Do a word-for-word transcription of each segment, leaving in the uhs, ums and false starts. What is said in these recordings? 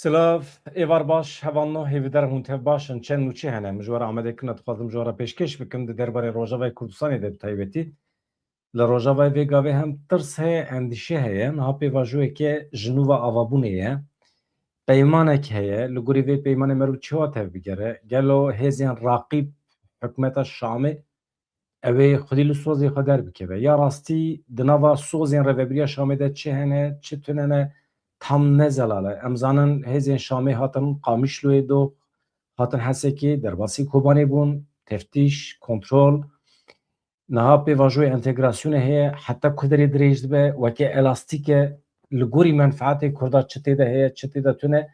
Silav, êvar baş, hevalno, hêvîdar hûn tev baş in. Çend nûçe hene, min ji we re amade kirine, dixwazim ji we re pêşkêş bikim. Di derbarê Rojavayê Kurdistanê de bi taybetî. Li Rojavayê vê gavê hem tirs heye, endîşe heye. Niha pêvajoyeke ji nû ve avabûnê ye. Peymanek heye, li gorî vê peymanê meriv çawa tev bigere? Gelo hêzên raqîb hikûmeta Şamê ew ê xwedî li sozê xwe derbikeve? Ya rastî di nava sozên rêvebiriya Şamê de çi hene, çi tune ne, tam ne zelal e. Em zanin hêzên Şamê hatin Qamişloyê dox, hatin Hesekê, derbasî Kobanê bûn, teftîş, kontrol. Niha pêvajoyê entegrasyonê heye, heta ku derê dirêj dibe, weke elastîk e, li gorî menfaetê Kurda çi tê de heye, çi tê de tune,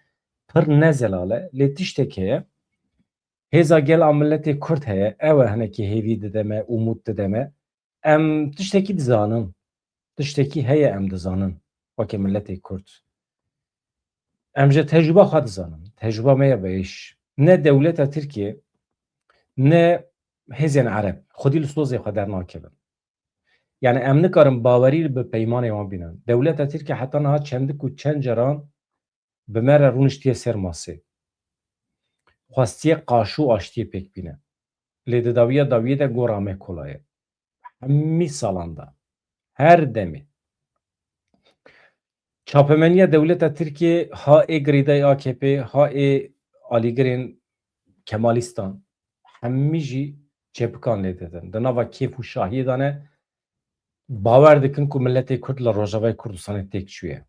pir ne zelal e. Lê tiştek heye, hêza gel a miletê Kurd heye, ew e hinekî hêvî dide me, umût dide me. Em tiştekî dizanin. Tiştekî heye em dizanin. Weke miletê Kurd. Em ji tecrûba xwe dizanin. Tecrûba me ye bêş. Ne dewleta Tirkiye, ne hêzên Ereb xwedî li sozê xwe dernakevin. Yani em nikarin bawerî li bi peymanê wan bînin. Dewleta Tirkiye heta niha çendik û çend caran bi me re rûniştiye ser masê. Xwestiye qaşû aştiyê pêk bîne. Lê di dawiya dawiyê de gora me kola ye. Hemî salan de. Her demê. Çapemeniya dewleta Tirkiye ha ê girêdayê A K P, ha ê alîgirên Kemalîstan, hemî jî çepikan lê didin. Di nava kêf û şahiyê de ne, bawer dikin ku miletê Kurd li Rojavayê Kurdistanê têk çûye.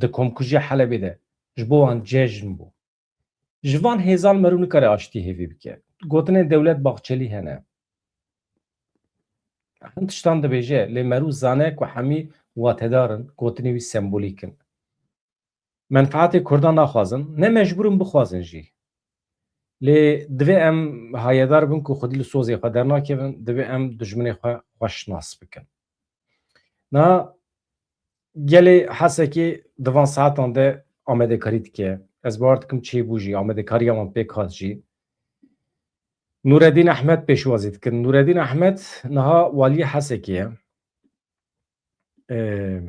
Di komkujiya Helebê de ji bo wan cejn bû. Ji van hêzan meriv nikare aştî hêvî bike. Gotinên Dewlet Bahçelî hene. Hin tiştan dibêje, lê meriv zane ku hemî watedar in, gotinê wî sembolîk in. Menfaetê Kurdan naxwazin, ne mecbûr in bixwazin jî. Lê divê em hayedar bin ku xwedî li sozê xwe dernakevin, divê em dijminê xwe xweş nas bikin. Na gelê Hesekê di van saetan de amadekarî dike. Ez bawer dikim çêbû jî, amadekariya wan pêk hat jî. Nûredîn Ehmed pêşwazî dikin. Nûredîn Ehmed niha waliyê Hesekê ye. Ee,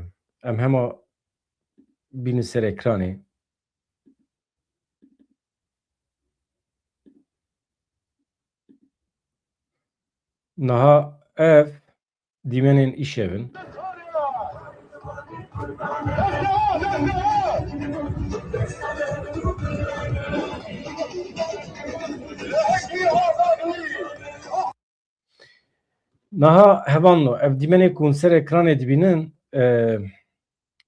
em hema bînin ser ekranê. Niha ev dîmenên îşev in. Niha hevalno, ev dîmenê ku hûn ser ekranê dibînin, e,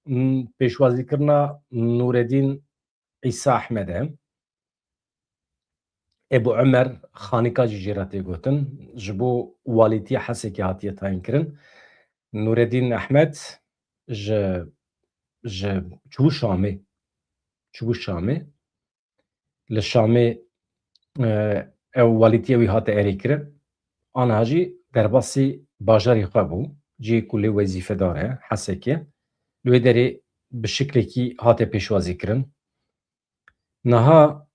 n-, pêşwazîkirina Nûredîn Îsa Ehmed e. Ebu Emer Xanika jî jê re tê gotin. Ji bo walîtiya Hesekê hatiye tayînkirin. Nûredîn Ehmed ji, ji çûbû Şamê. Çûbû Şamê. Li Şamê, e, ew walîtiya wî hate erêkirin. Aniha jî derbasî bajarê xwe bû. Cihê ku lê wezîfedar e, Hesekê. Li wê derê bi şiklekî hate pêşwazîkirin. Niha,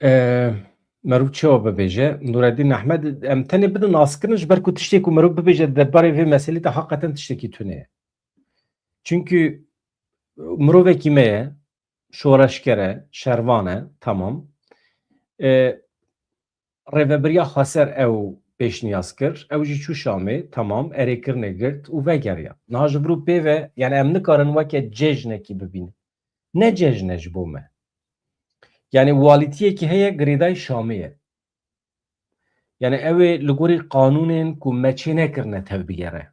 e, meriv çawa bibêje? Nûredîn Ehmed, em tenê bidin naskirin ji ber ku tiştê ku meriv bibêje di derbarê vê meselê de heqeten tiştekî tune ye. Çimkî mirovekî me ye, şoreşger e, şervan e, tamam. E, Rêvebiriya Xweser ew pêşniyaz kir, ew jî çû Şamê, temam, erêkirinê girt û vegeriya. Niha ji vir û pê ve, yani em nikarin weke cejnekî bibînin. Ne cejn e ji bo me. Yani walîtiyekî heye girêdayî Şamê ye. Yani ew ê li gorî qanûnên ku me çê nekirine tevbigere.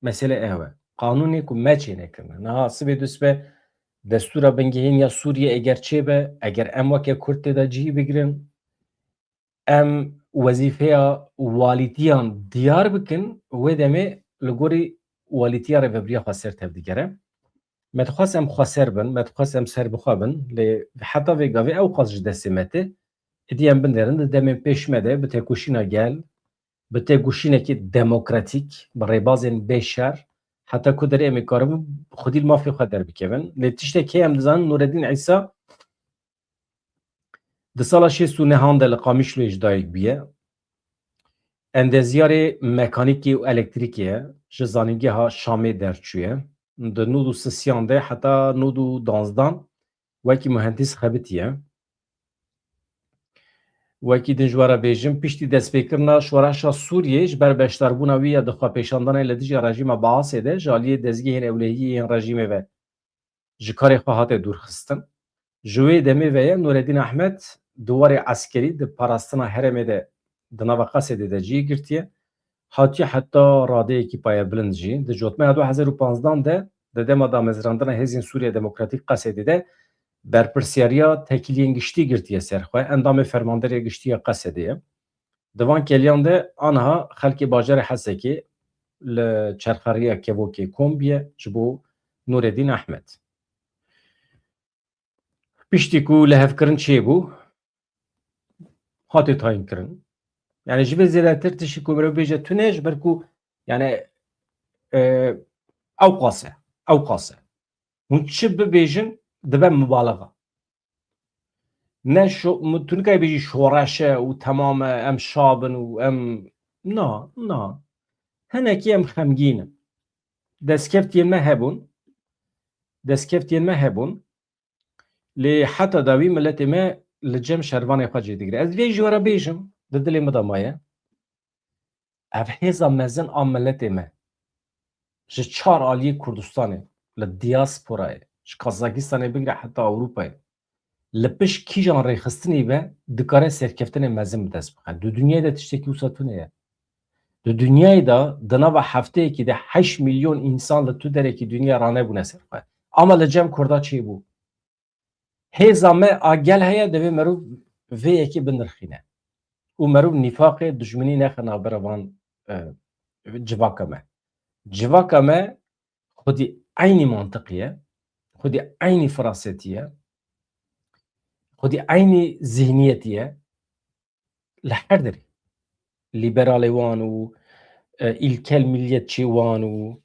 Mesele ew e. Qanûnê ku me çênekirine. Niha sibê dusbe destûra bingehîn ya Sûriyê eger çêbe, eger em weke Kurd tê de cihî bigirin, em wezîfeya walîtiyan diyar bikin, wê demê li gorî walîtiya rêvebiriya xweser tevdigere. Me dixwest em xweser bin, me dixwest em serbixwe bin, lê heta vê gavê ew qas ji destê me tê. Êdî em binêrin di demên pêş me de bi tekoşîna gel, bi têkoşînekî demokratîk, bi rêbazên bê şer, heta ku derê em ê karibin xwedî li mafê xwe derbikevin. Lê tiştek heye em dizanin Nûredîn Îsa di sala şêst û nehan de li Qamişloyê ji dayik bûye. Endezyarê mekanîkê û elektrîkê ye, ji zanîngeha Şamê derçûye. di nod û sisiyan de heta nod û danzdan wekî muhendîs xebitiye. Wekî din ji we re bêjim, piştî destpêkirina şoreşa Sûriyê ji ber beşdarbûna wî ya di xwepêşandanê li dijî rejîma Baasê de ji aliyê dezgehên ewlehiyê yên rejîmê ve ji karê xwe hate dûrxistin. Ji wê demê ve ye Nureddin Ahmed di warê eskerî di parastina herêmê de di nava Qesedê de cihê girtiye. Hatiye heta radeyekî payebilind jî. Di cotmeha du hezar û panzdan de, di dema damezrandina Hêzên Sûriya Demokratîk Qesedê de berpirsiyariya tekiliyên giştî girtiye ser xwe. Endamê fermanderê giştî ya Qesedê ye. Di van keliyan de aniha xelkê bajarê Hesekê li çerxeriya kevokê kom biye ji bo Nureddin Ahmed. Piştî ku lihevkirin çêbû, hate tayînkirin. Yani ji vê zêdetir tiştî ku mirov bêje tune, ji ber ku yani, e, ew qas e, ew qas e. Hûn çi bibêjin dibe mubalaxa. Ne şo-, mu-, tu nikayê bêjî şoreş e û temam e, em şa bin û em, na, na. Hinekî em xemgîn in. Destkeftiyên me hebûn. Destkeftiyên me hebûn. Lê heta dawî miletê me li cem şervanê xwe cê digire. Ez vê ji we re bêjim, di dilê min de maye. Ev hêza mezin a miletê me ji çar aliyê Kurdistanê, li diasporayê, ji Kazakistanê bigire heta Ewropayê, li pişt kîjan rêxistinî be dikare serkeftinê mezin bi dest bixe. Di dinyayê de tiştekî wisa tune ye. Di dinyayê de di nava hefteyekî de heşt milyon însan li tu derekî dinya ranebûne ser xwe. Ama li cem Kurda çêbû. Hêza me a gel heye, divê merov vê yekê binirxîne. Û merov nîfaqê, dijminî nexe navbera van, e, civaka me. Civaka me xwedî eynî mantiqî ye, xwedî eynî firasetî ye, xwedî eynî zihniyetî ye. Li her derê. Lîberalê wan û, e, îlkel milliyetçî wan û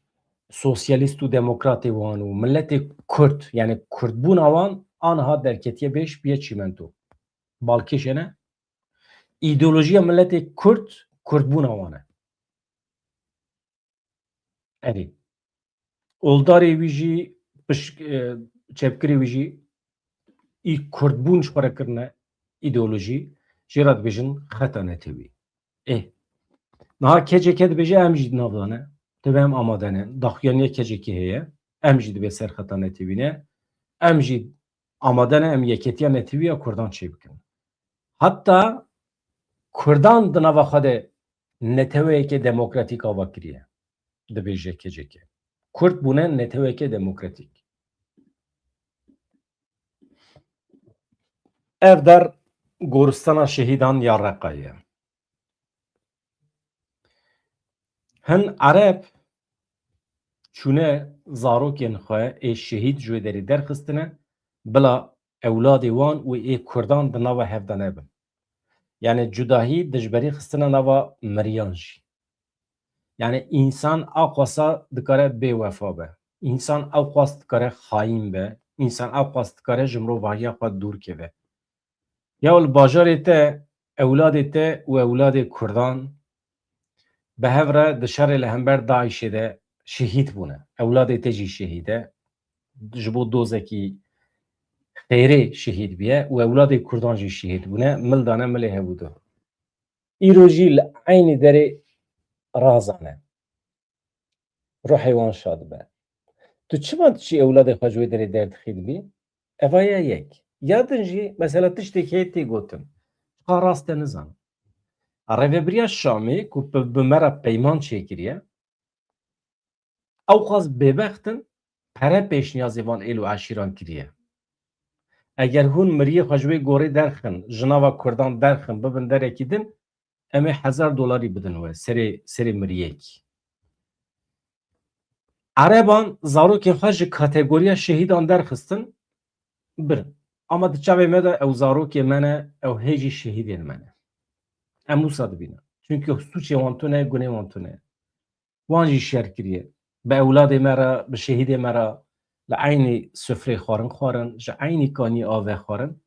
sosyalîst û demokratê wan û miletê Kurd, yani Kurdbûna wan aniha derketiye bêş biye çîmento. Balkêş e ne? Îdeolojiya miletê Kurd, Kurdbûna wan e. Erê. Oldarê wî jî, pişk-, e, çepkirê wî jî î Kurdbûn ji xwe re kirine îdeolojî, jê re dibêjin xeta netewî. Ê. Niha K C K dibêje em jî di nav de ne. Divê em amade ne. Daxuyaniya K C K heye. Em jî divê ser xeta netewî ne. Em jî amade ne, em yeketiya netewî ya Kurdan çêbikin. Heta Kurdan di nava xwe de neteweyeke demokratîk ava kiriye. Dibêje K C K. Kurd bûne neteweke demokratîk. Ev der goristana şehîdan ya Reqayê ye. Hin Ereb çûne zarokên xwe ê şehîd ji wê derê derxistine, bila ewladê wan û ê Kurdan di nava hev de nebin. Yani cudahî dijberî xistine nava miriyan jî. Yani însan a qasa dikare bêwefa be. Însan ew qas dikare xayîn be. Însan ew qas dikare ji mirovahiya xwe dûr keve. Ya li bajarê te, ewladê te û ewladê Kurdan bi hev re di şerê li hember DAIŞê de şehîd bûne. Ewladê te jî şehîd e. Ji bo dozekî xêrê şehîd bûye û ewladê Kurdan jî şehîd bûne. Mil dane milê hevûdu. Îro jî li eynî derê razane. Ruhê wan şad be. Tu çima diçî ewladê xwe ji wê derê derdixî dibî? Eva ya yek. Ya din jî, mesela tiştek heye tê gotin. Çiqa rast e nizanim. Rêvebiriya Şamê ku bi, bi me re peyman çêkiriye, ew qas bêbext in, pere pêşniyazê van êl û eşîran kiriye. Eger hûn miriyê xwe ji wê gorê derxin, ji nava Kurdan derxin, bibin derekî din, em ê hezar dolarî bidin we, serê, serê miriyekî. Ereban zarokên xwe ji kategoriya şehîdan derxistin, birin. Ama di çavê me de ew zarokê me ne, ew hê jî şehîdên me ne. Em wisa dibînin. Çunkî sûcê wan tune, gunê wan tune. Wan jî şer kiriye. Bi ewladê me re, bi şehîdê me re li eynî sufrê xwarin xwarin, ji eynî kanî ave xwarin.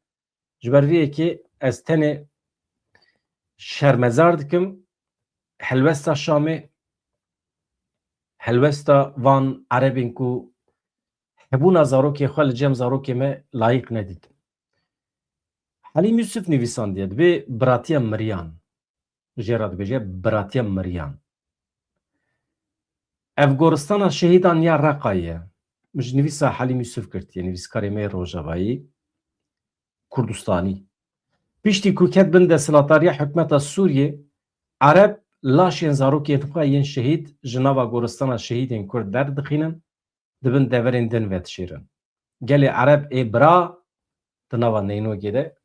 Ji ber vê yekê ez tenê şermezar dikim, helwesta Şamê, helwesta van Erebên ku hebûna zarokê xwe li cem zarokê me layîq nedîtim. Helîm Yusuf nivîsandiye, dibê biratiya miriyan. Jê re dibêje biratiya miriyan. Ev goristana şehîdan ya Reqayê ye. Min ji nivîsa Helîm Yusuf girtiye, nivîskarê me yê Rojavayî Kurdistanî. Piştî ku ket bin desthilatdariya hikûmeta Sûriyê, Ereb laşên zarokên xwe yên şehîd ji nava goristana şehîdên Kurd derdixînin, di bin deverên din vedişêrin. Gelê Ereb ê bira di nava neynokê de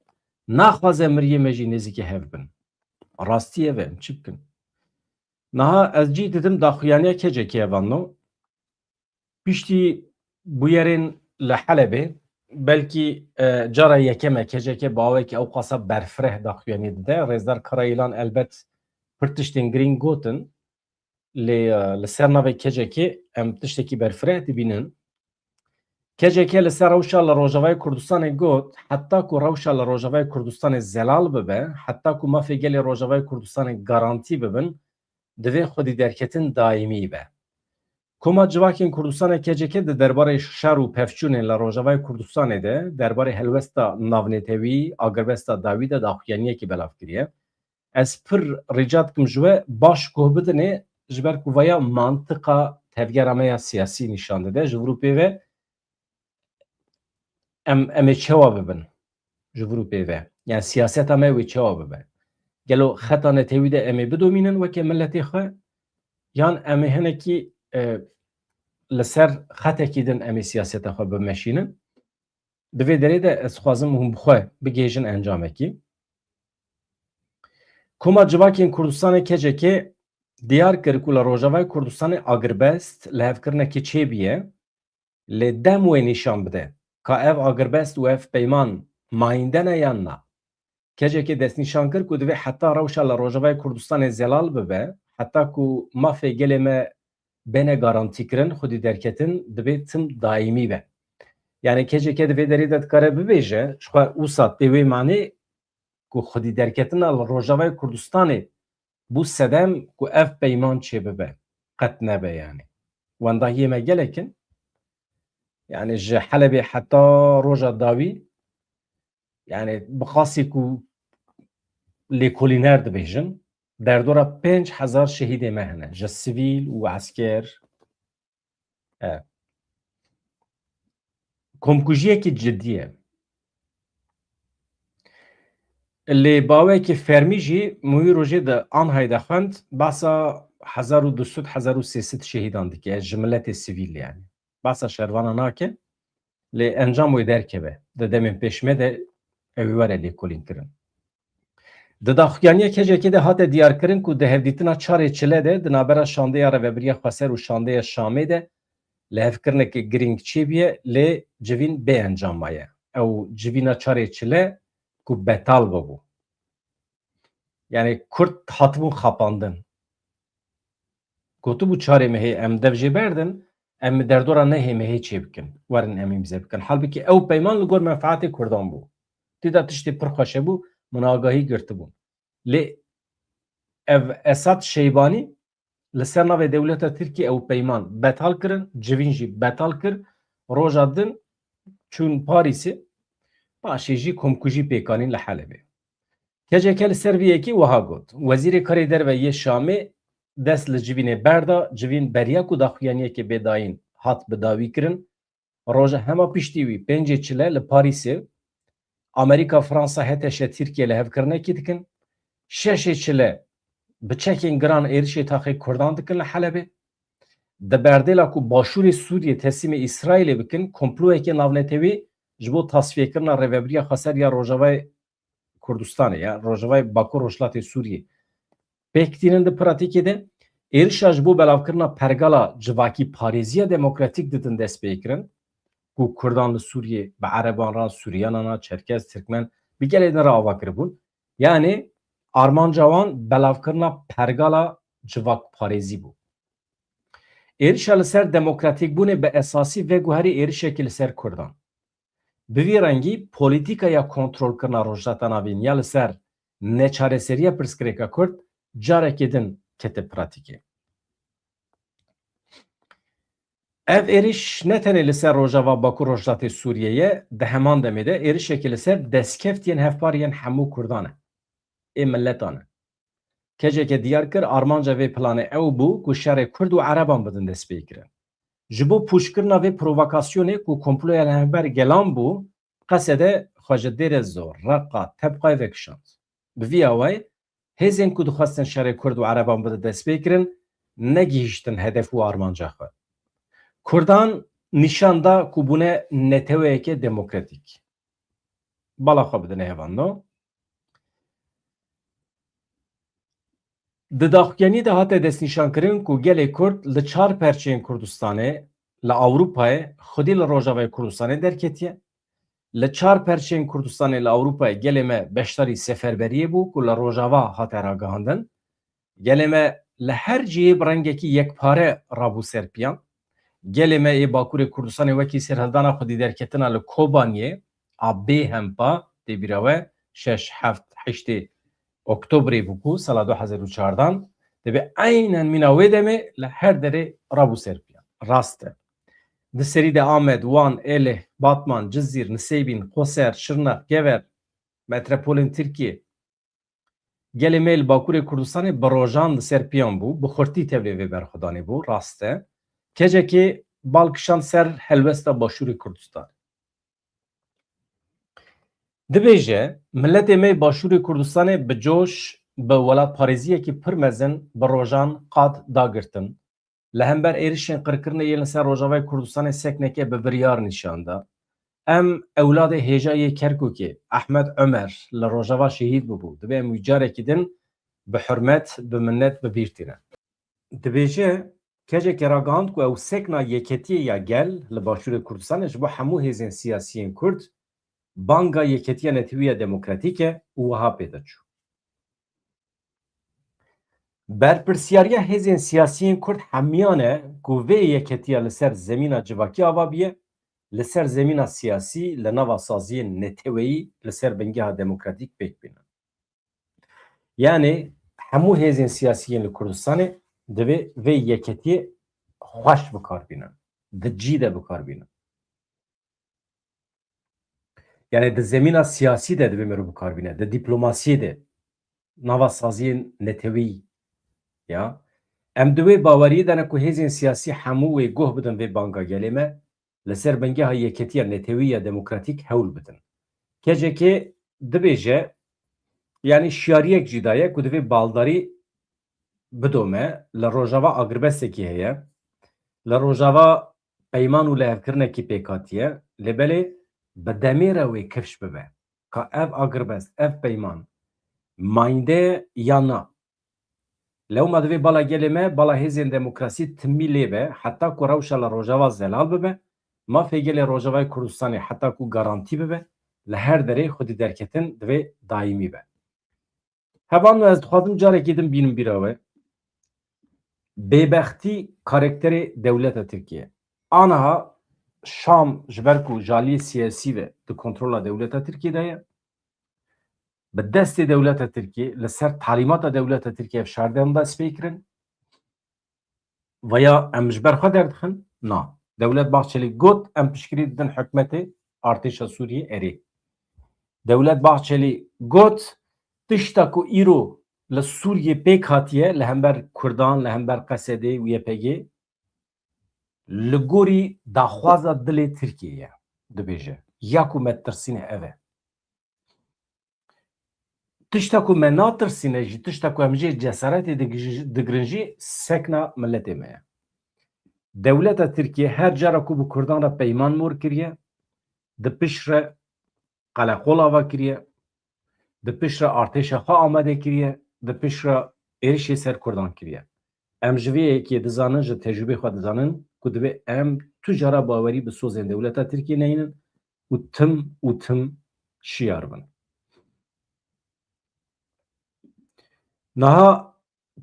naxwaze miriyê me jî nêzîkî hev bin. Rastî ev e, em çi bikin? Niha ez cî didim daxuyaniya K C K'ê vano. Piştî bûyerên li Helebê, belkî, e, cara yekem e K C K bi awekî ewqasa berfireh daxuyanî dide. Rêzdar Karayilan elbet pir tiştên girîng gotin, lê, e, li ser navê K C K'ê em tiştekî berfireh dibînin. K C K li ser rewşa li Rojavayê Kurdistanê got, heta ku rewşa li Rojavayê Kurdistanê zelal bibe, heta ku mafê gelê Rojavayê Kurdistanê garantî bibin, divê xwedî derketin daîmî be. Koma Civakên Kurdistanê K C K di derbarê şer û pevçûnên li Rojavayê Kurdistanê de, derbarê helwesta navnetewî, agirbesta dawî de daxuyaniyekî belav kiriye. Ez pir rica dikim ji we baş guh bidinê, ji ber ku vaya mantiqa tevgera me ya siyasî nîşan dide. Ji vir û pê ve em, em ê çawa bibin ji vir û pê ve? Yani siyaseta me wê çawa bibe? Gelo xeta netewî de em ê bidomînin weke miletê xwe? Yan em ê hinekî, e, li ser xetekî din em ê siyaseta xwe bimeşînin? Di vê derê de ez dixwazim hûn bi xwe bigihêjin encamekî. Koma Civakên Kurdistanê K C K diyar kir ku li Rojavayê Kurdistanê agirbest lihevkirinekê çêbûye, lê dem wê nîşan bide ka ev agirbest û ev peyman mayînde ne yan na. K C K destnîşan kir ku divê heta rewşa li Rojavayê Kurdistanê zelal bibe, heta ku mafê gelê me bêne garantîkirin, xwedî derketin, divê tim daîmî be. Yani K C K di vê derê de dikare bibêje, ji xwe wisa tê wê manê ku xwedî derketina li Rojavayê Kurdistanê bû sedem ku ev peyman çêbibe. Qet nebe yani. Wendahiyê me gelek in. Yani ji Helebê heta roja dawî, yani bi qasî ku lêkolîner dibêjin, derdora pênc hezar şehîdê me hene. Ji sivîl û esker. E. Komkujiyekî cidî ye. Lê bawekî fermî jî min wî rojê di Anhayê de xwend, behsa hezar û du sed, hezar û sê sed şehîdan dike, ji miletê sivîl yani. Behsa şervana nake, lê encam wê derkeve. Di demên pêş me de ew ê were lêkolînkirin. Di daxuyaniya K C K de hate diyarkirin ku di hevdîtina çarê çile de di navbera şandeya Rêvebiriya Xweser û şandeya Şamê de lihevkirineke girîng çêbûye, lê civîn bê encam maye. Ew civîna çarê çile ku betal bibû. Yani Kurd hatibûn xapandin. Gotibû çarê mehê em dev jê berdin, em derdora nehê mehê çêbikin. Werin em îmze bikin. Halbikî ew peyman li gor menfaetê Kurdan bû. Tê de tiştê pir xweş hebû, min agahî girtibûn. Lê ev Esad Şeybanî li ser navê dewleta Tirkiyê ew peyman betal kirin, civîn jî betal kir. Roja din çûn Parîsê, paşê jî komkujî pêk anîn li Helebê. K C K li ser vê yekê wiha got, Wezîrê Karê Derve yê Şamê dest li civînê berda, civîn beriya ku daxuyaniyekê bê dayîn hat bi dawî kirin. Roja hema piştî wî pêncê çile li Parîsê Amerîka, Fransa, H T Ş Tirkiye lihevkirinekî dikin. Şeşê çile bi çekên giran êrişê taxê Kurdan dikin li Helebê. Di berdêla ku Başûrê Sûriyê teslîmê Îsraîlê bikin, komployeke navnetewî ji bo tasfiyekirina Rêvebiriya Xweser ya Rojavayê Kurdistanê ya Rojavayê Bakur Rojhilatê Sûriyê pêk tînin di pratîkê de. Êrişa ji bo belavkirina pergala civakî parêziya demokratîk didin destpêkirin ku Kurdan li Sûriyê bi Ereban re, Suryanan re, Çerkez, Tirkmen bi gelê din re ava kiribûn. Yani armanca wan belavkirina pergala civakparêzî bû. Êrişa li ser demokratîkbûnê bi esasî veguherî êrişekî li ser Kurdan. Bi vî rengî polîtîkaya kontrolkirina Rojhilata Navîn ya li ser neçareseriya pirsgirêka Kurd carekê din kete pratîkê. Ev êriş ne tenê li ser Rojava Bakur Rojhilatê Sûriyê ye, di heman demê de êrişekê li ser destkeftiyên hevpar yên hemû Kurdan e, ê miletan e. Keceke diyar kir, armanca vê planê ew bû ku şerê Kurd û Ereban bidin destpêkirin. Ji bo pûçkirina vê provokasyonê ku komploya li hember gelan bû, Qesede xwe ji Dêre Zor, Reqa, Tebqayê vekişand. Bi vî awayî, hêzên ku dixwestin şerê Kurd û Ereban bide destpêkirin, negihîştin hedef û armanca xwe. Kurdan nîşan da ku bûne neteweyeke demokratîk. Bala xwe bidine hevan no. Di daxuyanî de hate destnîşankirin ku gelê Kurd li çar perçeyên Kurdistanê, li Ewropayê, xwedî li Rojavayê Kurdistanê derketiye. Li çar perçeyên Kurdistanê li Ewropayê gelê me beşdarî seferberiyê bû ku li Rojava hate ragihandin. Gelê me li her cihê bi rengekî yekpare rabû ser piyan. Gelê me ê Bakurê Kurdistanê wekî serhildana xwedî derketina li Kobaniyê a bê hempa, tê bîra we, şeş, heft, heştê Oktobrê bû ku sala du hezar û çardan, dibê eynen mîna wê demê li her derê rabû ser piyan. Rast e. Di serî de Amed, Wan, Êlih, Batman, Cizîr, Niseybîn, Qoser, Şirnex, Gever, metropolên Tirkiyê, gelê me li Bakurê Kurdistanê bi rojan li ser piyan bû, bi xurtî tevlê vê berxwedanê bû, rast e. Kecekê bal kişand ser helwesta Başûrê Kurdistanê. Dibêje, miletê me yê Başûrê Kurdistanê bi coş, bi welatparêziyekî pir mezin, bi rojan qad dagirtin. Li hember êrişên qirkirinê yên li ser Rojavayê Kurdistanê sekneke bi biryar nîşan da. Em ewladê hêja yê Kerkûkê, Ehmed Omer, li Rojava şehîd bûbû. Divê em wî carekî din bi hurmet, bi minnet bi bîr tînin. Dibêje, kecekê ragihand ku ew sekna yeketiyê ya gel li Başûrê Kurdistanê ji bo hemû hêzên siyasiyên Kurd banga yeketiya netewî ya demokratîk e û wiha pê de çû. Berpirsiyariya hêzên siyasiyên Kurd hemiyan e ku vê yeketiya li ser zemîna civakî ava biye, li ser zemîna siyasî li nava saziyên neteweyî li ser bingeha demokratîk pêk bînin. Yanî hemû hêzên siyasî yên li Kurdistanê divê vê yeketiyê xweş bi kar bînin, di cî de bi kar bînin. Yanî di zemîna siyasî de divê mirov bi kar bîne, di dîplomasiyê de, nava saziyên netewî ya. Em di wê baweriyê de ne ku hêzên siyasî hemû wê guh bidin vê banga gelê me, li ser bingeha yeketiya netewî ya demokratîk hewl bidin. Kecekê dibêje, yanî şiyariyek jî daye ku divê baldarî bidome, li Rojava agirbestekî heye. Li Rojava peyman û lihevkirinekî pêk hatiye, lê belê bi demê re wê kifş bibe. Ka ev agirbest, ev peyman mayînde ye ya na? Lewma divê bala gelê me, bala hêzên demokrasî timî lê be, heta ku rewşa li Rojava zelal bibe, mafê gelê Rojavayê Kurdistanê heta ku garantî bibe, li her derê xwedî derketin divê daîmî be. Hevalno, ez dixwazim carekî din bînim bîra we. Bêbextî karakterê dewleta Tirkiyê. Aniha Şam ji ber ku ji aliyê siyasî ve di kontrola dewleta Tirkiyê de ye, bi destê dewleta Tirkiyê, li ser talîmata dewleta Tirkiyê ev şer dest pê kirin. Veya em ji ber xwe derdixin? Na. Dewlet Bahçelî got, em piştgirî didin hikûmetê, artêşa Sûriyê erê. Dewlet Bahçelî got, tişta ku îro li Sûriyê pêk hatiye, li hember Kurdan, li hember Qesedê û Y P G, li gorî daxwaza dilê Tirkiyê ye, dibêje. Ya ku me ditirsîne ev e. Tişta ku me natirsîne jî, tişta ku em jê cesaretê dig-, digirin jî, sekna miletê me ye. Dewleta Tirkiyê her cara ku bi Kurdan re peyman mor kiriye, di pişt re qeleqol ava kiriye, di pişt re artêşa xwe amade kiriye, di pişt re êrişê ser Kurdan kiriye. Em ji vê yekê dizanin, ji tecrûbê xwe dizanin ku divê em tu cara bawerî bi sozên dewleta Tirkiyê neynin û tim û tim şiyar bin. Niha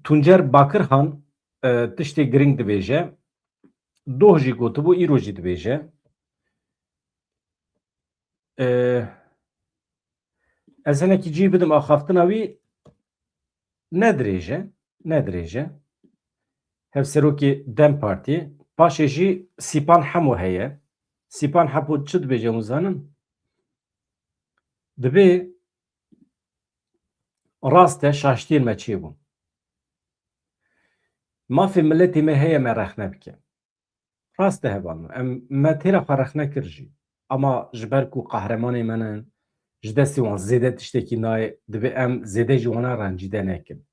Tuncer Bakirhan, e, tiştê girîng dibêje, doh jî gotibû, îro jî dibêje. E, ez hinekî cî bidim axaftina wî, ne dirêj e, ne dirêj e. Hevserokê DEM Partiyê, Paşê jî Sîpan Hemo heye. Sîpan Hemo çi dibêje hûn zanin? Dibê rast e, şaştiyên me çêbûn. Mafê miletê me heye me rexne bike. Rast e hevalno. Em me têra xwe rexne kir jî. Ama ji ber ku qehremanê me ne, ji destê wan zêde tiştekî nayê, divê em zêde jî wana rencîde nekin.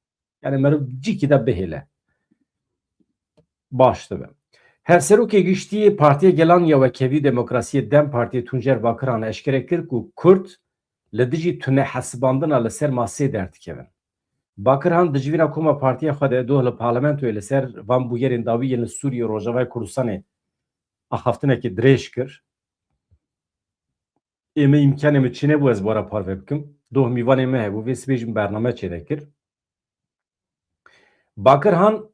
Yani meriv cîkî de bihêle. Baş dibe. Hevserokê Giştî yê Partiya Gelan ya Wekhevî Demokrasiyê DEM Partiyê Tuncer Bakirhan eşkere kir ku Kurd li dijî tunehesibandina li ser masê derdikevin. Bakirhan di civîna koma partiya xwe de doh li parlamentoyê li ser van bûyerên dawî yên li Sûriyê û Rojavayê Kurdistanê axaftinekê dirêj kir. Ê me îmkanê min çênebû ez bi we re parve bikim. Doh mîvanê me hebû, vê sibê jî min bername çênekir. Bakirhan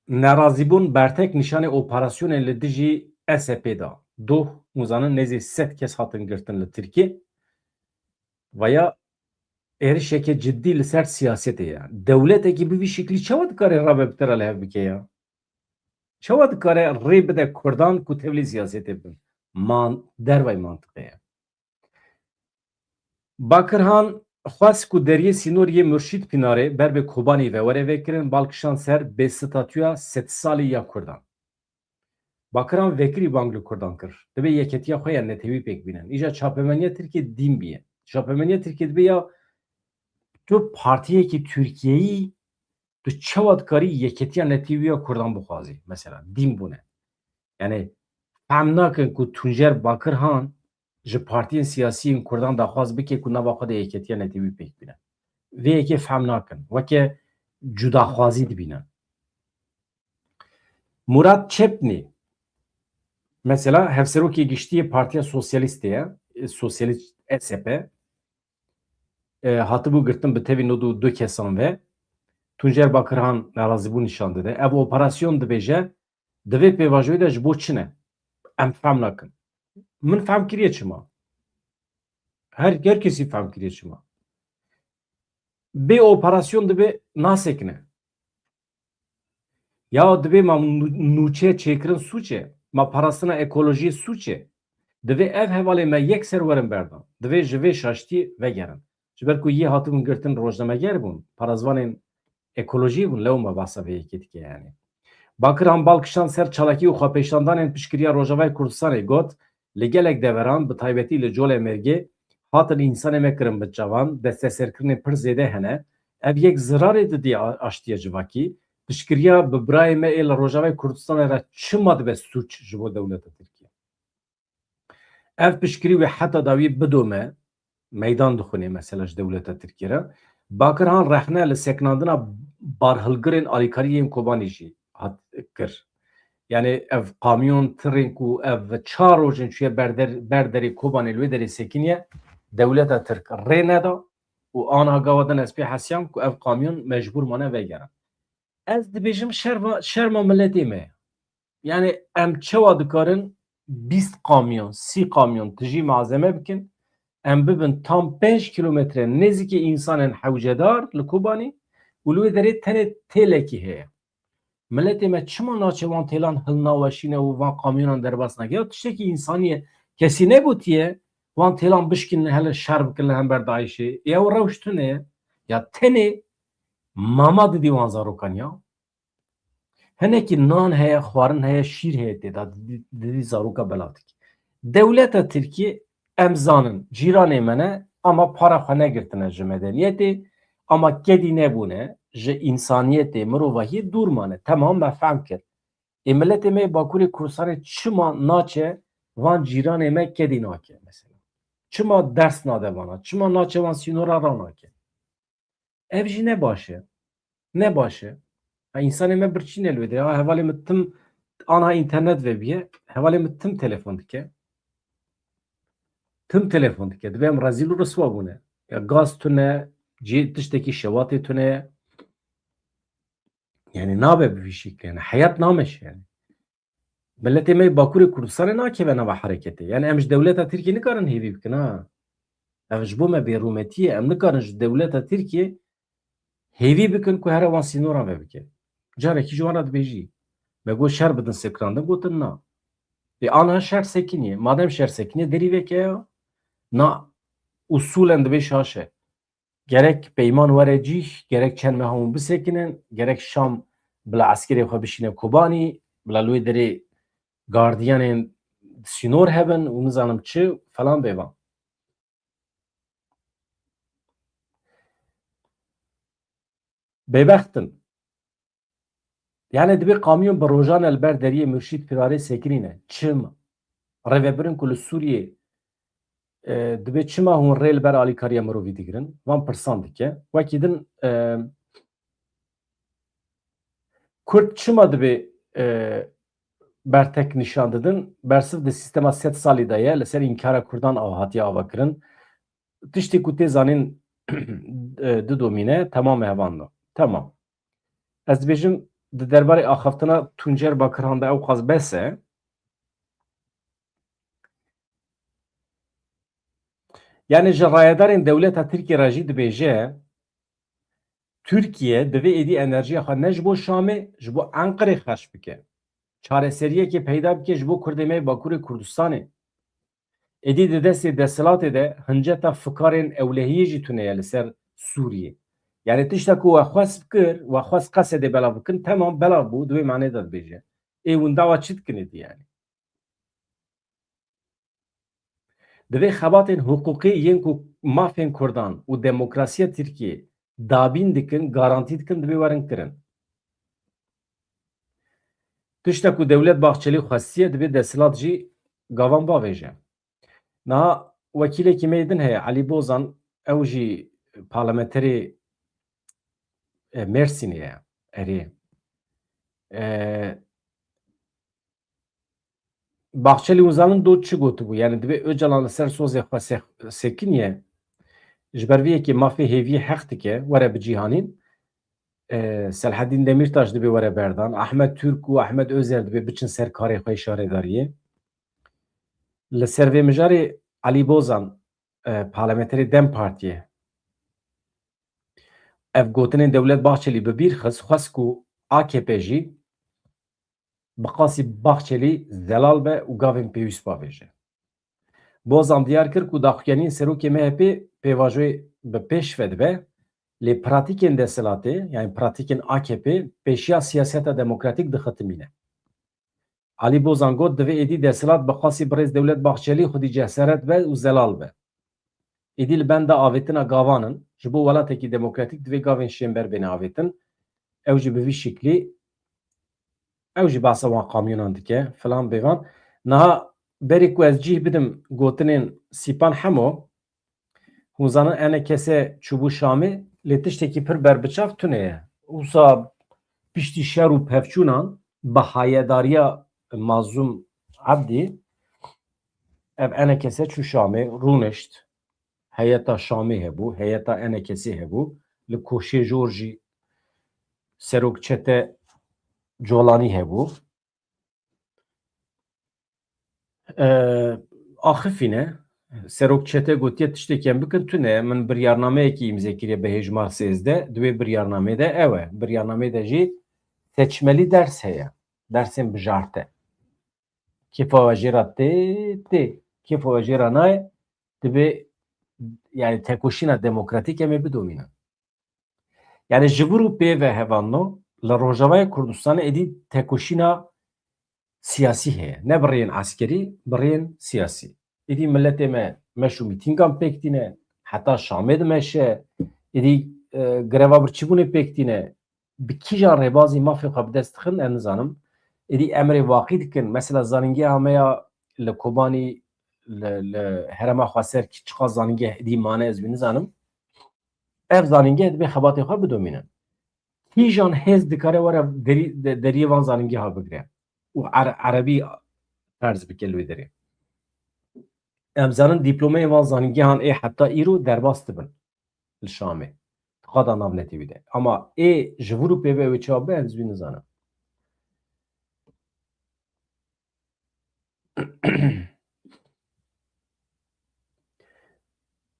nerazîbûn bertek nîşanê operasyonên li dijî S H P da. Doh, hûn zanin nêzî sed kes hatin girtin li Tirkiyê. Vaya êrişeke cidî li ser siyasetê ye. Dewletekî bi vî şeklî çawa dikare rabe bi te re li hev bike ya? Çawa dikare rê bide Kurdan ku tevlî siyasetê bin? Man, dervay mantiqê ye. Bakirhan xwest ku deriyê sînor yê Murşîd Pînarê ber bi Kobanî ve were vekirin, bal kişand ser bêstatûya sedsalî ya Kurdan. Bakirhan vekirî bang li Kurdan kir. Divê yeketiya xwe ya netewî pêk bînin. Îja çapemeniya Tirkiyê dîn bîye. Çapemeniya Tirkiyê dibê ya tu partiyekî Tirkiyeyî, tu çawa dikarî yeketiya netewî ya Kurdan bixwazî? Mesela dîn bûne. Yani fehm nakin ku Tuncer Bakirhan ji partiyên siyasî yên Kurdan daxwaz bike ku nava xwe de yeketiya netewî pêk bîne. Vê yekê fehm nakin. Weke cudaxwazî dibînin. Murat Çepnî, mesela hevserokê giştî yê Partiya Sosyalîstê ye, Sosyalîst S H P, e, hatibû girtin bi tevî nod û du kesan ve. Tuncer Bakirhan nerazîbûn nîşan dide. Ev operasyon dibêje, di vê pêvajoyê de ji bo çi ne? Em fehm nakin. Min fehm kiriye çima? Her, her kesî fehm kiriye çima? Bê operasyon dibe nasekine. Ya dibê ma nû-, nûçe çêkirin sûç e? Ma parastina ekolojiyê sûç e? Divê ev hevalê me yekser werin berdan. Divê ji vê şaştiyê vegerin. Ji ber ku yê hatibûn girtin rojnameger bûn, parêzvanên ekolojiyê bûn, lewma behsa vê yekê dike yani. Bakirhan bal kişand ser çalakî û xwepêşandanên piştgiriya Rojavayê Kurdistanê, got, li gelek deveran, bi taybetî li Colemêrgê, hatin însanê me kirin binçavan, desteserkirinên pir zêde hene. Ev yek zirarê didî a-, aştiya civakî. Piştgiriya bi birayê me ê li Rojavayê Kurdistanê re çima dibe sûc ji bo dewleta Tirkiye? Ev piştgirî wê heta dawî bidome, meydan dixwîne mesela ji dewleta Tirkiye re. Bakirhan rexne li sekinandina barhilgirên alîkarî yên Kobanî jî hat kir. Yani ev kamyon tirên ku ev çar rojên çûye ber der-, ber derê Kobanê li wê derê sekiniye, dewleta Tirk rê neda û aniha gava din ez pê hesiyam ku ev kamyon mecbûr mane vegerin. Ez dibêjim şerma, şerma miletê me ye. Yani em çawa dikarin bîst kamyon, sî kamyon tijî malzeme bikin, em bibin tam pênc kilometre nêzîkî însanên hewcedar li Kobanî û li wê derê tenê têlekî heye. Miletê me çima naçe wan têlan hilnaweşîne û van kamyonan derbas nake? Ya tiştekî însanî ye, kesî negotiye wan têlan bişkînin hele şer bikin li hember DAIŞê. Ya ew rewş tune ye. Ya tenê mama didî wan zarokan ya. Hinekî nan heye, xwarin heye, şîr heye tê de, didî, didî zaroka belavdikî. Dewleta Tirkiyê, em zanin, cîranê me ne, ama para xwe negirtine ji medeniyetê, ama kedî nebûne, ji însaniyetê, mirovahiyê dûr mane. Temam me fehm kir. Ê miletê me yê Bakurê Kurdistanê çima naçe van cîranê me kedî nake mesela? Çima ders nade vana? Çima naçe van sînora ranake? Ev jî ne baş e. Ne baş e. Ha, însanê me birçî ne li wê derê. Ha, hevalê min tim aniha înternet vebiye. Hevalê min tim telefon dike. Tim telefon dike. Divê em rezîl û riswa bûne. Ya gaz tune, cî tiştekî şewatê tune ye. Yani nabe bi vî şeklî. Yani heyat nameşe yani. Miletê me yê Bakurê Kurdistanê nakeve nava hereketê. Yani em ji dewleta Tirkiyê nikarin hêvî bikin ha. Ev ji bo me bêrûmetî ye. Em nikarin ji dewleta Tirkiyê hêvî bikin ku here wan sînoran vebike. Carekî ji wan re dibêjî. Me got şer bidin sekinandin, gotin na. Ê, aniha şer sekiniye. Madem şer sekiniye, derî veke ya. Na, usulen divê şaş e. Gerek peyman were cîh, gerek çend meha hûn bisekinin, gerek Şam bila eskerê xwe bişîne Kobanî, bila li wê derê gardiyanên sînor hebin û nizanim çi, falan bêvan. Bêbext in. Yani divê kamyon bi rojan li ber deriyê Murşîd Firarê sekinîne. Çima? Rêvebirin ku li Sûriyê, e, divê çima hûn rê li ber alîkariya mirovî digirin? Van pirsan dike. Wekî din, e, Kurd çima divê, e, bertek nîşan didin? Bersiv di sîstema sed salî de ye, li ser înkara Kurdan av hatiye avakirin. Tiştê ku tê zanîn, e, du domîne, temam e hevan do. Temam. Ez dibêjim, di derbarê axaftina Tuncer Bakirhan de ew qas bes e. Yani ji rayedarên dewleta Tirkiyê re jî dibêje, Tirkiye divê êdî enerjiya xwe ne ji bo Şamê, ji bo Enqerê xerc bike. Çareseriyekê peyda bike ji bo Kurdê me yê Bakurê Kurdistanê. Êdî di destê desthilatê de hinceta fikarên ewlehiyê jî tune ye li ser Sûriyê. Yani tişta ku we xwest bikir, we xwest Qesedê belav bikin, temam belav bû, di wê manê de dibêje. Ê hûn dawa çi dikin êdî yani? Divê xebatên hiqûqî yên ku mafên Kurdan û demokrasiya Tirkiyê dabîn dikin, garantî dikin, divê werin kirin. Tişta ku Dewlet Bahçelî xwestiye, divê desthilat jî gavan bavêje. Niha wekîlekî me yê din heye, Elî Bozan, ew jî parlamenterê, e, Mêrsînê ye, erê. E, Bahçelî hûn zanin do çi gotibû? Yani divê Ocalan li ser sozê xwe se-, sekiniye. Ji ber vê yekê mafê hêviyê heq dike, were bi cîhanîn. E, Selhedîn Demîrtaş divê were berdan. Ahmet Türk û Ahmet Özer divê biçin ser karê xwe yê şaredariyê. Li ser vê mijarê Elî Bozan, e, parlamenterê DEM Partiyê, ev gotinên Dewlet Bahçelî bi bîr xist, xwest ku A K P jî bi qasî Bahçelî zelal be û gavên pêwîst bavêje. Bozan diyar kir ku daxuyaniyên serokê M H P pêvajoyê bi pêş ve dibe, lê pratîkên desthilatê, yani pratîkên A K P, pêşiya siyaseta demokratîk dixitimîne. Alî Bozan got, divê êdî desthilat bi qasî birêz Dewlet Bahçelî xwedî ceseret be û zelal be. Êdî li benda avêtina gavan in. Ji bo welatekî demokratîk divê gavên şênber bêne avêtin. Ew jî bi vî şiklî, ew jî behsa wan kamyonan dike, filan bêvan. Niha berê ku ez cîh bidim gotinên Sîpan Hemo, hûn zanin E N K S çûbû Şamê, lê tiştekî pir berbiçav tune ye. Wisa piştî şer û pevçûnan bi hayedariya Mazlûm Ebdî, ev E N K S çû Şamê, rûnişt, heyeta Şamê hebû, heyeta E N K Sê hebû, li Koşê Jor jî serok çete Colanî hebû. E, axifîne, serok çete gotiye tiştekî em bikin tune ye, min biryarnameyekî îmze kiriye bi hêjmar sêzdeh, di wê biryarnamê de ew e. Biryarnamê de jî seçmelî ders heye, dersên bijarte. Kêfa we jê re tê, tê. Kêfa we jê re nayê, divê, yani, tekoşîna demokratîk em ê bidomînin. Yani, ji vir û pê ve hevalno, li Rojavayê Kurdistanê êdî tekoşîna siyasî heye. Ne bi rêyên eskerî, bi rêyên siyasî. Êdî miletê me meş û mîtîngan pêk tîne, heta Şamê dimeşe, êdî, e, greva birçîbûnê pêk tîne, bi kîjan rêbazî mafê xwe bi dest dixin, ez nizanim. Êdî emrê vaqî dikin. Mesela zanîngeha me ya li Kobanî, li, li herêma xweser kî çiqas zanîngeh êdî mane, ez wî nizanim. Ev zanîngeh divê xebatê xwe bidomîne. Kîjan hêz dikare were derî-, de-, deriyê van zanîngeha bigire û ere-, erebî ferz bike li wê derê? Em zanin dîplomeyên van zanîngehan ê heta îro derbas dibin li Şamê. Di qada navnetewî de. Ama ê ji vir û pê ve wê çawa be, ez wî nizanim.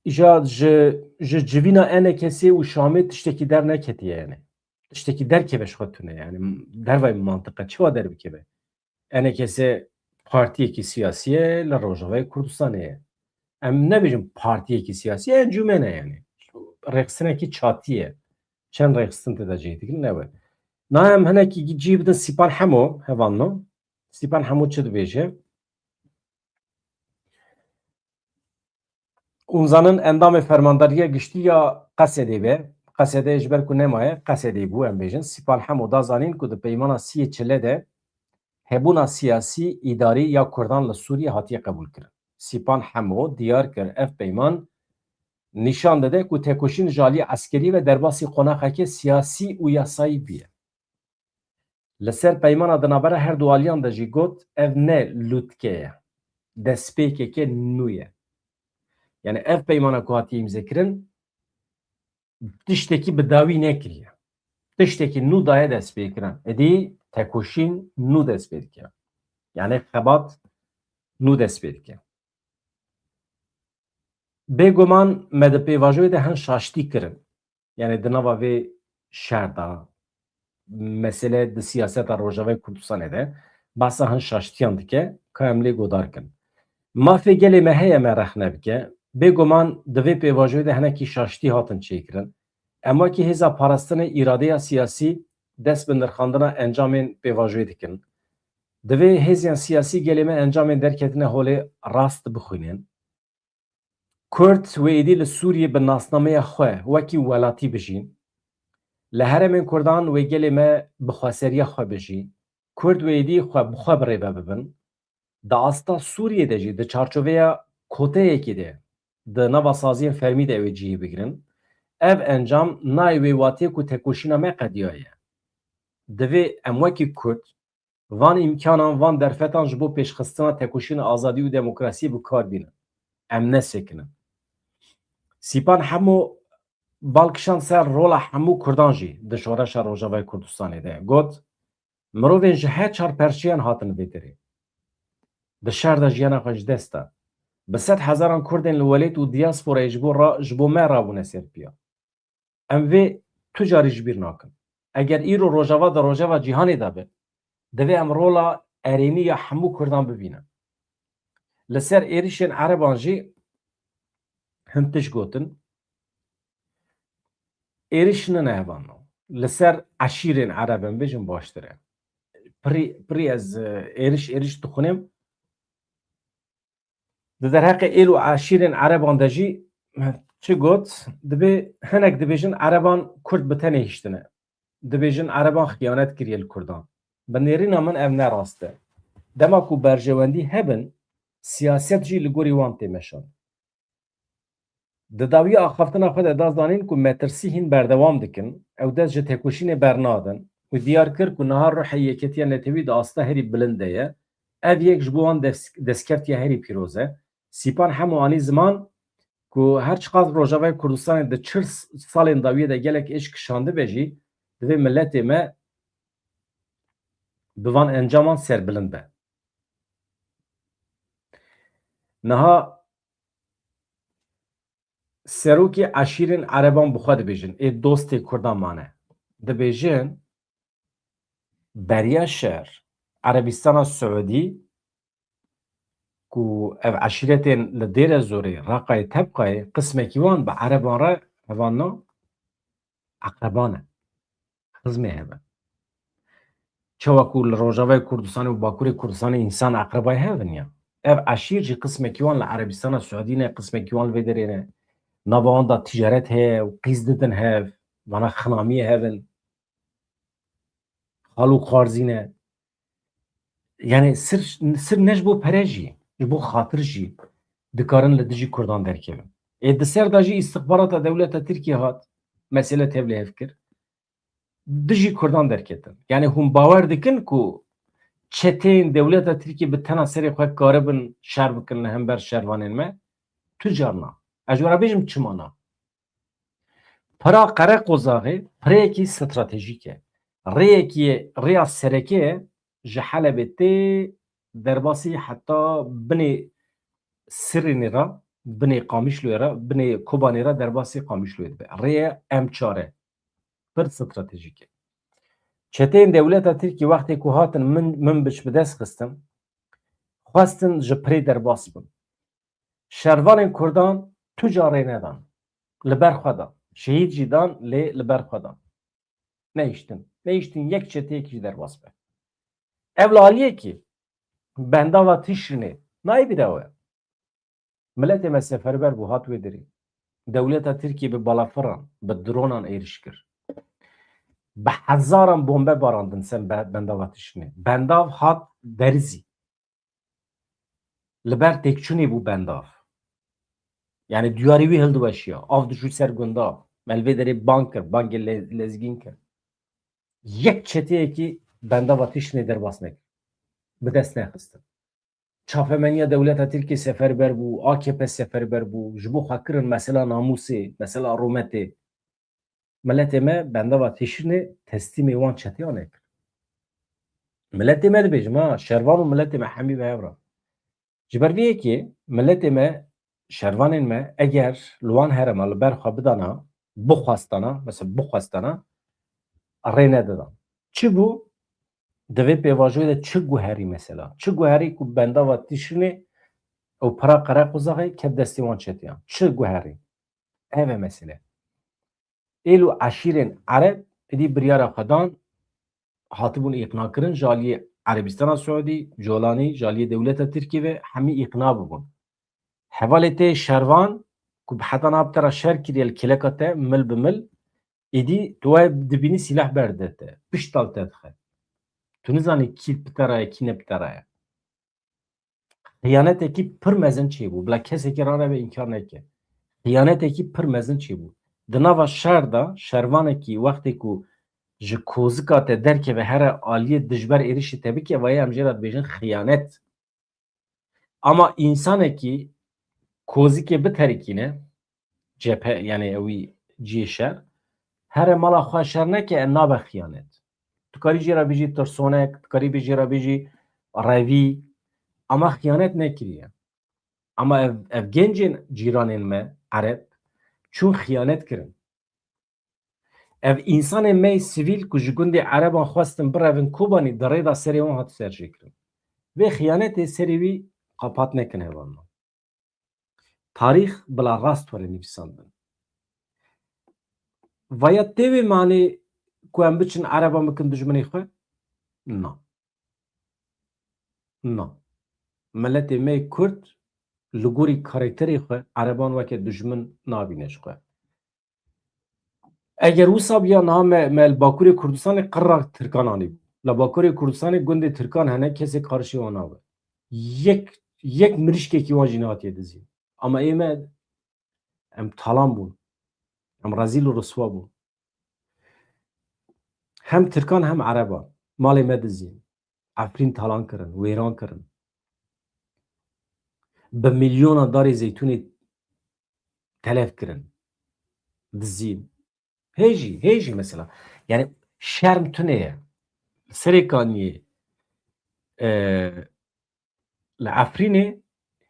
Îja ji, ji civîna E N K Sê û Şamê tiştekî derneketiye yani. tiştekî derkeve ji xwe tune, yani dervayê mantiqe çawa derbikeve? Enekese partiyekî siyasî ye li Rojavayê Kurdistanê ye. Em nebêjin partiyekî siyasî ye, encûmen e yani. Rêxistinekî çatî ye. Çend rêxistin tê de cih digirin, ew e. Na em hinekî cih bidin Sîpan Hemo, hevalno. Sîpan Hemo çi dibêje? Hûn zanin endamê Fermandariya Giştî ya Qesedê be. Qesedê ji ber ku nemaye, Qesedê bû, em bêjin. Sîpan Hemo da zanîn ku di peymana siyê çile de hebûna siyasî, îdarî ya Kurdan li Sûriyê hatiye qebûlkirin. Sîpan Hemo diyar kir ev peyman nîşan dide ku tekoşîn ji aliyê eskerî ve derbasî qonaxeke siyasî û yasayî bûye. Li ser peymana di navbera her du aliyan de jî got, ev ne lûtke ye, destpêkeke nû ye. Yani ev peymana ku hatiye îmzekirin, tiştekî bi dawî nekiriye. Tiştekî nû daye destpêkirin. Êdî tekoşîn nû dest pê dike. Yani xebat nû dest pê dike. Bêguman me di pêvajoyê de hin şaştî kirin. Yani di nava vê şer de, mesele di siyaseta Rojavayê Kurdistanê de behsa hin şaştiyan dike, ka em lê godar kin. Mafê gelê me heye me rexne bike. Bêguman di vê pêvajoyê de hinekî şaştî hatin çêkirin. Em wekî hêza parastinê îradeya siyasî dest bi nirxandina encamên pêvajoyê dikin. Divê hêzên siyasî gelê me encamên derketine holê rast bixwînin. Kurd wê êdî li Sûriyê bi nasnameya xwe wekî welatî bijîn. Li herêmên Kurdan wê gelê me bi xweseriya xwe bijî. Kurd wê êdî xwe bi xwe birêve bibin. Di asta Sûriyê de jî di çarçoveya koteyekê de di nava saziyên fermî de ew ê cihê bigirin. Ev encam nayê wê watiyê ku tekoşîna me qediyaye. Divê em wekî Kurd van îmkanan, van derfetan ji bo pêşxistina tekoşîna azadî û demokrasiyê bi kar bînin. Em nesekinin. Sîpan Hemo bal kişand ser rola hemû Kurdan jî di şoreşa Rojavayê Kurdistanê de. Got, mirovên ji her çar perçeyan hatin vê derê. Di şer de jiyana xwe ji dest da. Bi sed hezaran Kurdên li welêt û diyasporayê ji bo ra-, ji bo me rabûne ser piya. Em vê tu carî ji bîr nakin. Eger îro Rojava di rojeva cîhanê de be, divê em rola erênî ya hemû Kurdan bibînin. Li ser êrişên Ereban jî hin tişt gotin. Êriş nine hevalno. Li ser eşîrên Ereb em bêjin baştir e. Pirî, pirî ez, e, êriş, êriş dixwînim. Di derheqê êl û eşîrên Ereban de jî çi got? Dibê hinek dibêjin Ereban Kurd bi tenê hiştine. Dibêjin Ereban xiyanet kiriye li Kurdan. Bi nêrîna min ev ne rast e. Dema ku berjewendî hebin, siyaset jî li gorî wan tê meşand. Di dawiya axaftina xwe de da zanîn ku metirsî hîn berdewam dikin, ew dest ji tekoşînê bernadin û diyar kir ku niha ruhê Yeketiya Netewî di asta herî bilind de ye. Ev yek ji bo wan des-, destkeftiya herî pîroz e. Sîpan Hemo anî ziman ku her çiqas Rojavayê Kurdistanê di çil salên dawiyê de gelek êş kişandibe jî, divê miletê me bi van encaman serbilind be. Niha serokê eşîrên Ereban bi xwe dibêjin, ê dostê Kurdan mane. Dibêjin, beriya şer, Erebistana Siûdî ku ev eşîretên li Dêre Zorê, Raqayê, Tebqayê, qismekî wan bi Ereban re hevalno eqreban e. Xizmê hebe. Çawa ku li Rojavayê Kurdistanê û Bakurê Kurdistanê însan eqrebayê hev in ya. Ev eşîr jî qismekî wan li Erebistana Siûdî ne, qismekî wan li vê derê ne. Nava wan da ticaret heye û qîz didin hev, vana xinamiyê hev in. Xal û xwarzî ne. Yani sir, sir ne ji bo pere jî, ji bo xatir jî dikarin li dijî Kurdan derkevin. Ê di ser de jî îstixbarata dewleta Tirkiyê hat, mesele tevlîhev kir. Dijî Kurdan derketin. Yani hûn bawer dikin ku çeteyên dewleta Tirkiyê bi tena serê xwe karibin şer bikin li hember şervanên me? Tu carna. Ez ji we re bêjim çima na. Pira Qereqozaxê pireyekî stratejîk e. Rêyekî, rêya sereke ye, ji Helebê tê derbasî heta binê Sirînê re, binê Qamişloyê re, binê Kobanê re derbasî Qamişloyê dibe. Rêye M çar e. Pir stratejîk e. Çeteyên dewleta Tirkî wextê ku hatin min, Minbic bi dest xistin, xwestin ji pirê derbas bin. Şervanên Kurdan tu carê nedan. Li ber xwe dan. Şehîd jî dan, lê li ber xwe dan. Nehiştin. Nehiştin yek çeteyekî jî derbas be. Ev li aliyekî bendava Tişrînê nayê bîra we. Miletê me seferber bû, hat wê derê. Dewleta Tirkiyê bi balafiran, bi dronan êriş kir. Bi hezaran bombe barandin ser be-, bendava Tişrînê. Bendav hat derizî. Li ber têkçûnê bû bendav. Yani duyarê wî hildiweşiya. Av diçû ser gunda. Me li vê derê bang kir, bangê le-, lezgîn kir. Yek çeteyekî bendava Tişrînê derbas nekir. Bi dest nexistin. Çapemeniya dewleta Tirkiyê seferber bû, A K P seferber bû, ji bo xwe kirin mesela namûsê, mesela rûmetê. Miletê me bendava Tişrînê teslîmê wan çeteyan nekir. Miletê me dibêjim ha, şervan û miletê me hemî bi hev re. Ji ber vê yekê miletê me, şervanên me eger li wan herêma li ber xwe bidana, bixwestana, mesela bixwestana, rê nedidan. Çi bû? Di vê pêvajoyê de çi guherî mesela? Çi guherî ku bendava Tişrînê û pira Qereqozaxê ket destê wan çeteyan? Çi guherî? Ev e mesele. Êl û eşîrên Ereb êdî biryara xwe dan, hatibûn îqnakirin ji aliyê Erebistana Siûdî, Colanî, ji aliyê dewleta Tirkî ve hemî îqna bibûn. Hevalê te şervan ku bi heta niha bi te re şer kiriye li kêleka te, mil bi mil, êdî tu wê dibînî sîlah berde te, pişta li te dixe. Tu nizanî kî bi te re ye, kî ne bi te re ye. Xiyanetekî pir mezin çêbû. Bila kesekî rane ve înkar neke. Xiyanetekî pir mezin çêbû. Di nava şer de, şervanekî wextê ku ji kozika te derkeve here aliyê dijber êrişê te bike, vayê em jê re dibêjin xiyanet. Ama însanekî kozikê biterikîne, cephe, yani ewî cihê şer, here mala xwe şer neke, e, nabe xiyanet. Tu karî jê re bêjî tirsonek, tu karî bê-, jê re bêjî revî, ama xiyanet nekiriye. Ama ev, ev gencên cîranên me, Ereb, çûn xiyanet kirin. Ev însanên me yê sivîl ku ji gundê Ereban xwestin birevin Kobanî, di rê de serê wan hat serjêkirin. Vê xiyanetê serê wî qapat nekin hevalno. Tarîx bila rast were nivîsandin. Vaya tê wê manê ku em biçin Ereban bikin dijminê xwe? Na. Na. Miletê me yê Kurd li gorî karakterê xwe Ereban weke dijmin nabîne ji xwe. Eger wisa biya niha me, me li Bakurê Kurdistanê qirra Tirkan anîbû. Li Bakurê Kurdistanê gundê Tirkan hene, kesê qarişê wan nabe. Yek, yek mirîşkekî wan jî nehatiye dizîn. Ama ê me, em talan bûn. Em rezîl û riswa bûn. Hem Tirkan hem Ereban malê me dizîn. Efrîn talan kirin, wêran kirin. Bi milyona darê zeytûnê telef kirin. Dizîn. Hê jî, hê jî mesela. Yani şerm tune ye. Serê Kaniyê, e, li Efrînê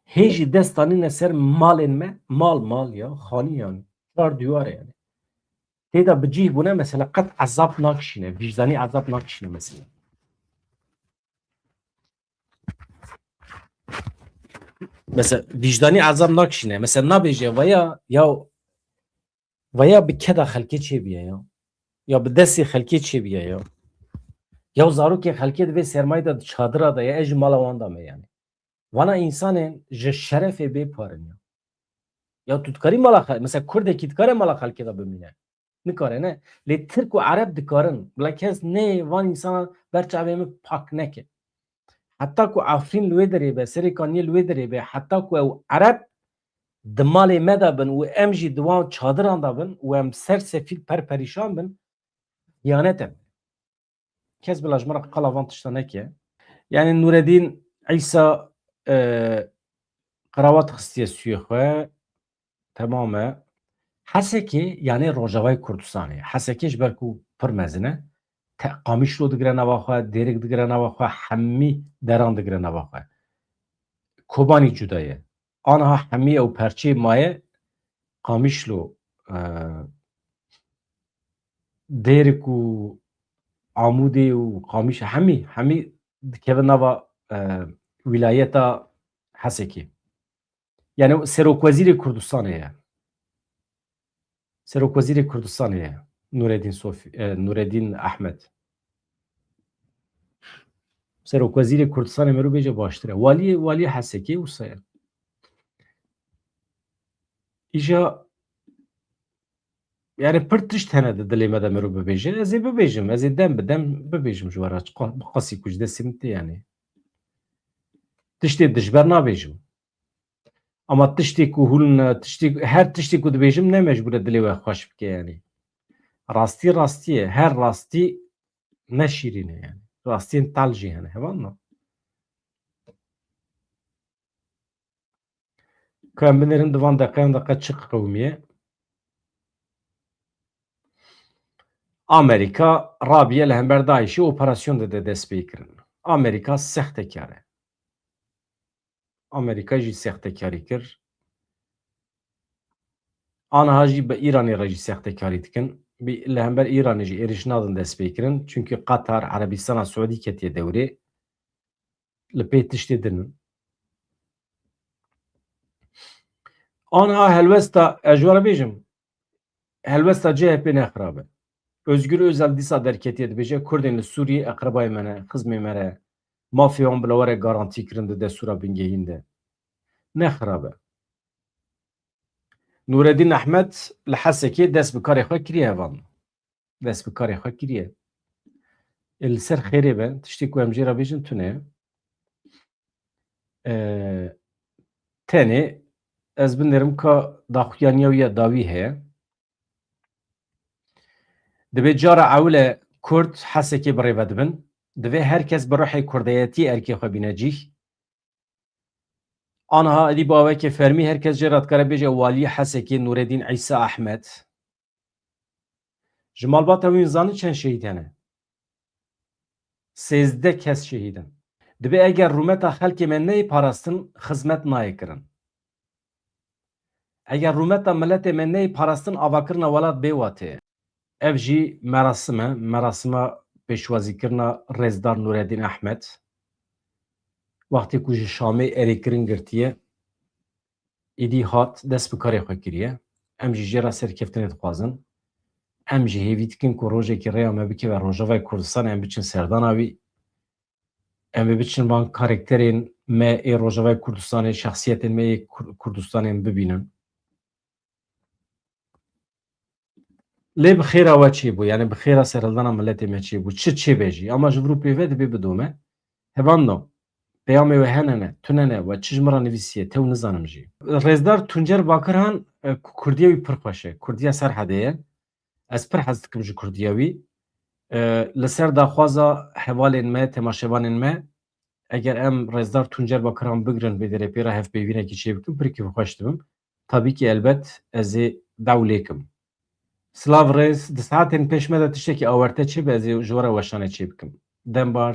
hê jî dest danîne ser malên me, mal, mal ya, xanî yani. Çar dîwar e yani. Tê de bi cih bûne mesela qet ezab nakişîne, vîcdanî ezab nakişîne mesela. Mesela vîcdanî ezab nakişîne. Mesela nabêje vaya, ya vaya bi keda xelkê çêbiye ya. Ya bi destê xelkê çêbiye ya. Ya zarokê xelkê di vê sermayê de di çadira de ya, ez ji mala wan de me yani. Vana însanên ji şerefê bê par in ya. Ya tu dikarî mala xwe, mesela Kurdekî dikare mala xelkê de bimîne? Nikare, ne? Lê Tirk û Ereb dikarin. Bila kes nê van însanan ber çavê min pak neke. Heta ku Efrîn li wê derê be, Serê Kaniyê li wê derê be, heta ku ew Ereb di malê me de bin û em jî di wan çadiran de bin û em ser sefîl perperîşan bin, xiyanet e. Kes bila ji min re qala van tişta neke. Yani Nureddin Îsa, e, qerawat xistiye stûyê xwe, temam e. Hesekê, yani Rojavayê Kurdistanê. Hesekê ji ber ku pir mezin e, te-, Qamişlo digire nava xwe, Dêrik digire nava xwe, hemî deran digire nava xwe. Kobanî cuda ye. Aniha hemî ew perçeyê maye Qamişlo, e, Dêrik û Amûdê û Qamişê, hemî, hemî dikeve nava, e, wîlayeta Hesekê. Yani Serokwezîrê Kurdistanê ye. Serokwezîrê Kurdistanê ye. Nureddin Sofi, e, Nureddin Ahmed. Serokwezîrê Kurdistanê merû bêje baştir e. Waliyê, waliyê Hesekê wisa ye. Îja, yani pir tişt hene di dilê me de merû bibêje. Ez ê bibêjim, ez ê dem bi dem bibêjim ji we re. Çiqa-, bi qasî ku ji destê min tê yani. Tiştê dijber nabêjim. Ama tiştê ku hûn, tiştê, her tiştê ku dibêjim ne mecbûr e dilê we xweş bike yani. Rastî rastî ye. Her rastî ne şîrîn e yani. Rastiyên tal jî hene. Hevalno. Ka em binêrin di van deqeyan de qe çi qewimiye? Amerîka rabiye li hember DAIŞ'ê operasyon dide dest pê kirin. Amerîka sextekar e. Amerîka jî sextekarî kir. Aniha jî bi Îranê re jî sextekarî dikin. Bi, li hember Îranê jî êrîş nadin dest pê kirin. Çunkî Qatar, Erebistana Siûdî ketiye dewrê. Li pê tiştê din in. Aniha helwesta, ez ji we re bêjim, helwesta C H P ne xirab e. Özgür Özel dîsa derketiye dibêje, Kurdên li Sûriyê eqrebayê me ne, xizmê me ne. Mafê wan bila were garantî kirin di destûra bingehîn de. Ne xirab e. Nureddin Ahmed li Hesekê dest bi karê xwe kiriye hevalno. Dest bi karê xwe kiriye. Ê li ser xêrê be, tiştê ku em jê re bêjin tune ye. Ee, tenê ez binêrim ka daxuyaniya wî ya dawî heye. Dibê cara ewil e Kurd Hesekê bi rê ve dibin. Divê her kes bi ruhê kurdayetî erkê xwe bîne cîh. Aniha êdî bi awekê fermî her kes jê re dikare bêje waliyê Hesekê Nureddin Îsa Ehmed. Ji malbata wî zanin çend şehîd hene? Sêzdeh kes şehîd in. Dibê eger rûmeta xelkê me neyê parastin, xizmet nayê kirin. Eger rûmeta miletê me neyê parastin, avakirina welat bê watê ye. Ev jî merasim e, merasima pêşwazîkirina Rêzdar Nureddin Ahmed. Wextê ku ji Şamê erêkirin girtiye, êdî hat dest bi karê xwe kiriye. Em jî jê re serkeftinê dixwazin. Em jî hêvî dikin ku rojekî rêya me bikeve Rojavayê Kurdistanê, em biçin serdana wî. Em ê biçin van karakterên me ê Rojavayê Kurdistanê, şexsiyetên me yê Kur-, Kurdistanê em bibînin. Lê bi xêra we çêbû, yani bi xêra serhildana miletê me çêbû. Çi çêbe jî, ama ji vir û pê ve dibê bidome. Hevalno, peyamê we hene ne, tune ne, we çi ji min re nivîsiye, tew nizanim jî. Rêzdar Tuncer Bakirhan, e, ku kurdiya wî pir xweş e, kurdiya Serhedê ye. Ez pir hez dikim ji kurdiya wî. E, li ser daxwaza hevalên me, temaşevanên me, eger em Rêzdar Tuncer Bakirhan bigirin vê derê pê re hevpeyvînekî çêbikin, pirkî bi xweş dibim. Tabî ki elbet ez ê dew lê kim. Silav rêz, di saetên pêş me de tiştekî awerte çêbe ez ê ji we re weşanê çêbikim. Dem baş,